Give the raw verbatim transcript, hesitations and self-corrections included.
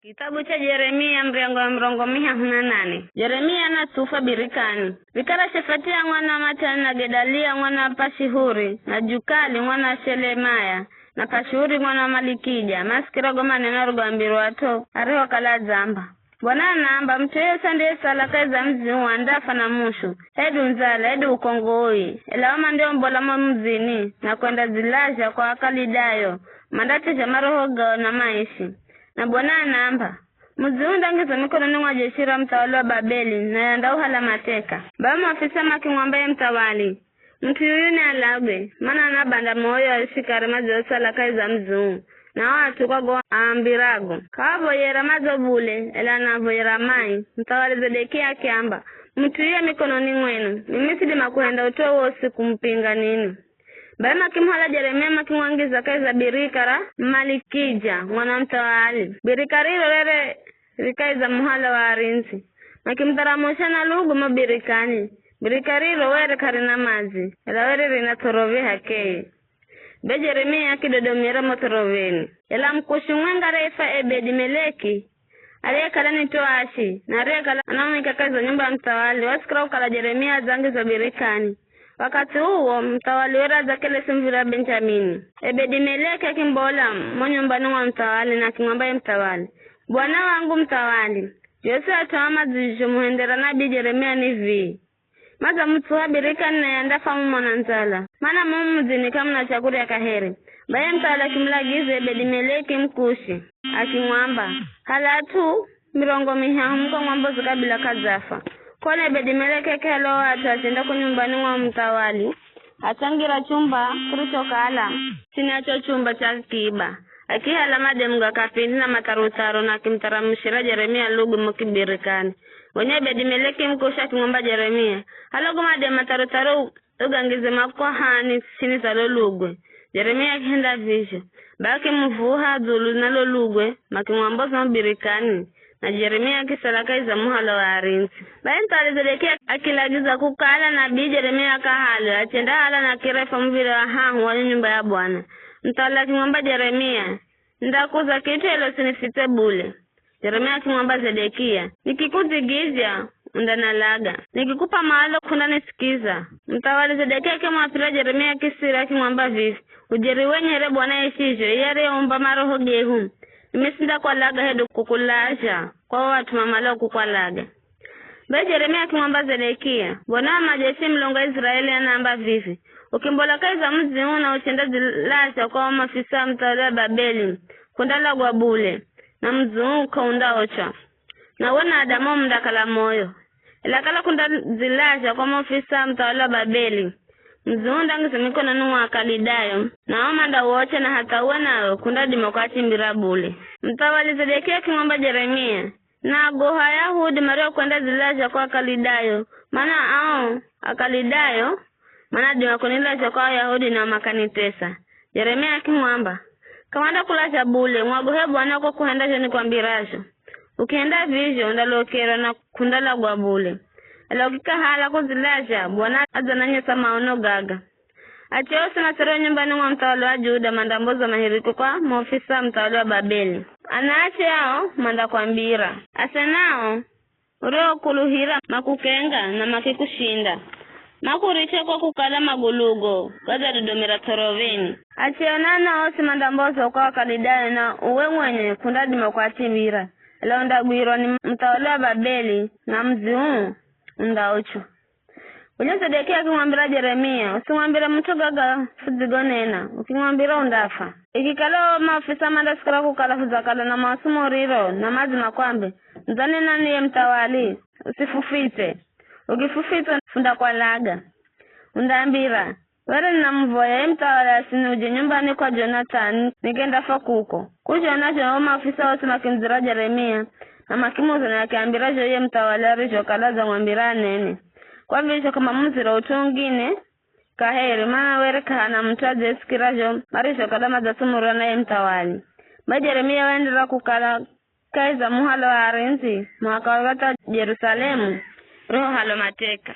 Kitabu cha Jeremia, mrengo wa mirongo mihahu na nane. Jeremia anatsufa birikani. Vikara Shefatia mwana wa Matani na Gedalia mwana wa Pashihuri na Jukali mwana wa Shelemaya na Pashihuri mwana wa Malikija, masikira go maneno arigwambirwa at'u arihokala adzamba. Bwana anaamba, mut'u yeyosi andiyesala kahi za mudzi uu andafa na mushu, hedu ndzala, hedu ukongoi. Ela o mandiombola mo mudzini na kwendadzilazha kwa Akalidayo, mandatezha maroho gao na maishi. Na Bwana anaamba, mudzi uu undangizwa mikononi mwa jeshi ra muthawali wa Babeli, naye andauhala mateka. Bai o maofisa makimwamba ye muthawali, mut'u yuyu nialagwe, mana anabanda moyo a shikari madzosala kahi za mudzi uu, na o at'u kwa go aambirago. K'aavoyera madzo bule, ela anaavoyera mai. Muthawali Zedekia akiamba, mut'u yuyu mikononi mwenu, mimi sidima kuhenda ut'u wowosi kumupinga ninwi. Bai makimuhala Jeremia makimwangiza kahi za birika ra Malikija mwana wa muthawali. Birika riro rere ri kahi za muhala wa arindzi. Makimutharamusha na lugwe mo birikani. Birika riro were k'arina madzi, ela were rina th'orove h'akeye. Be Jeremia akidodomera mo th'oroveni. Ela Mukushi mwenga ariyefwa Ebedi-Meleki, ariyekala ni toashi, na ariyekala anamwika kahi za nyumba ya muthawali, wasikira kukala Jeremia adzangizwa birikani. Wakathi uwo, muthawali were adzakelesi muv̱iro wa Benjamini. Ebedi-Meleki akimbola mo nyumbani mwa muthawali na akimwamba ye muthawali, bwana wangu muthawali, zhosi at'u aa madzizhomuhendera nabii Jeremia ni vii. Madzamutsuha birikani naye andafa mumo na ndzala, mana mumu mudzini k'amuna chakurya kaheri. Bai ye muthawali akimulagiza Ebedi-Meleki Mukushi, akimwamba, hala at'u mirongo mihahu muko mwambozi kabila k'adzafa. K'ona Ebedi-Meleki akihala o at'u achenda ko nyumbani mwa muthawali, achangira chumba kirichokala chini ya cho chumba cha akiba. Akihala mademu ga kapindi na matharutharo na akimutharamushira Jeremia lugwe mo kibirikani. Gonya Ebedi-Meleki Mukushi akimwamba Jeremia, hala go mademu matharutharo ugangize makwahani chini za lo lugwe. Jeremia akihenda vizho. Bai akimuvuha dzulu na lo lugwe, makimwamboza mo birikani, na Jeremia akisala kahi za muhala wa arindzi. Bai muthawali Zedekia akilagiza kukala nabii Jeremia akahalwe, achendahala na akirefwa muv̱iro wa hahu wa yo nyumba ya Bwana. Muthawali akimwamba Jeremia, ndakuza kit'u ela usinifitse bule. Jeremia akimwamba Zedekia, nikikudzigizya, undanalaga. Nikikup'a malo k'undanisikiza. Muthawali Zedekia akimwapira Jeremia kisiri akimwamba vivi, ujeri wenye here Bwana aishizho, iye ariyeumba maroho gehu, mimi sindakwalaga hedu kukulazha kwa o at'u mamalao kukwalaga. Bai Jeremia akimwamba Zedekia, Bwana wa majeshi Mulungu wa Israeli anaamba vivi, ukimbola kahi za mudzi uu na uchendadzilazha kwa o maofisa a muthawali wa Babeli, k'undalagwa bule, na mudzi uu k'aundaochwa. Na uwe na Adamu mundakala moyo. Ela kala k'undadzilazha kwa maofisa a muthawali wa Babeli, mudzi uu undangizwa mikononi mwa Akalidayo, na ao mandauocha na hatha uwe nawe k'undadima kuachimbira bule. Muthawali Zedekia akimwamba Jeremia, naagohe Ayahudi mariokwendadzilazha kwa Akalidayo, mana ao Akalidayo manadima kunilazha kwa Ayahudi nao makanitesa. Jeremia akimwamba, k'awandakulazha bule, mwagohe Bwana kwa kuhenda zho nikwambirazho. Ukihenda vizho, undalokerwa na k'undalagwa bule. Ela ukikahala kudzilazha, Bwana adzananyesa maono gaga. Ache osi masere nyumbani mwa muthawali wa Juda mandamboza mahiriko kwa maofisa a muthawali wa Babeli. Anaache ao mandakwambira. Ase nao, uriokuluhira makukenga na makikushinda. Makuricha kwa kukala magulugo gadzadodomera th'oroveni. Ache ana osi mandamboza kwa Akalidayo na uwe mwenye k'undadima kuachimbira. Ela undagwirwa ni muthawali wa Babeli na mudzi uu undauchwa. Gonya Zedekia akimwambira Jeremia, usimwambire mut'u gaga fudzigonena, ukimwambira undafa. Ikikala o maofisa mandasikira kukala fudzakala na mausumuriro na madzi makwambe, ndzanena ni ye muthawali, usifufitse. Ukifufitsa fundakwalaga. Undaambira, were ninamuvoya ye muthawali asiniuje nyumbani kwa Jonathani nikendafa kuko. K'uzhona zho o maofisa osi makimudzira Jeremia, na makimuza na akiambira zho ye muthawali arizhokala adzamwambira anene. Kwa vizho k'amamuzira ut'u ungine kaheri, mana were k'ahana mut'u adziyesikira zho marizhokala madzasumurwa na ye muthawali. Bai Jeremia waenderera kukala kahi za muhala wa arindzi, muhaka wa hatha Jerusalemu urihohalwa mateka.